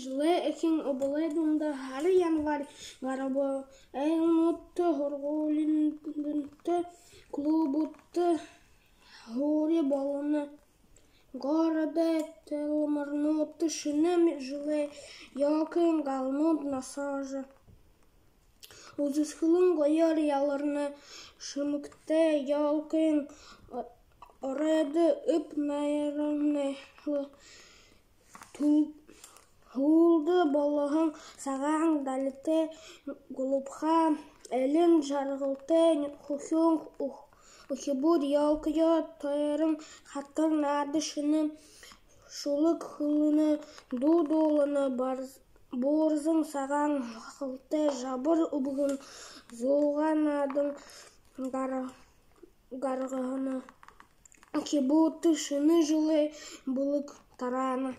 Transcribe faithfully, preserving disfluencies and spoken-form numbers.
Жэлэй эхин үбэлэй дунда, һара январь гараба. Айлнуудта, һургуулинуудта, клубуудта һуури болоно. Городой тэлмэрнүүдтэ шэнэ жэлэй ёлкын галнууд носоожо, үзэсхэлэн гоёор яларна. Шэмэгтэй ёлкын оройдо эб найрамнай лэ. Түл- һүүлдэ болоһон сагаан далитай, гулабха, элин жаргалтай хүхюун үхибүүд ёлкаяа тойрон хатар наада шэнэ шүлэг хэлэнэ, дуу дуулана. Буурзан сагаан һахалтай жабар үбгэн зугаа наадан гаргана. Үхибүүдтэ шэнэ жэлэй бэлэг тараана.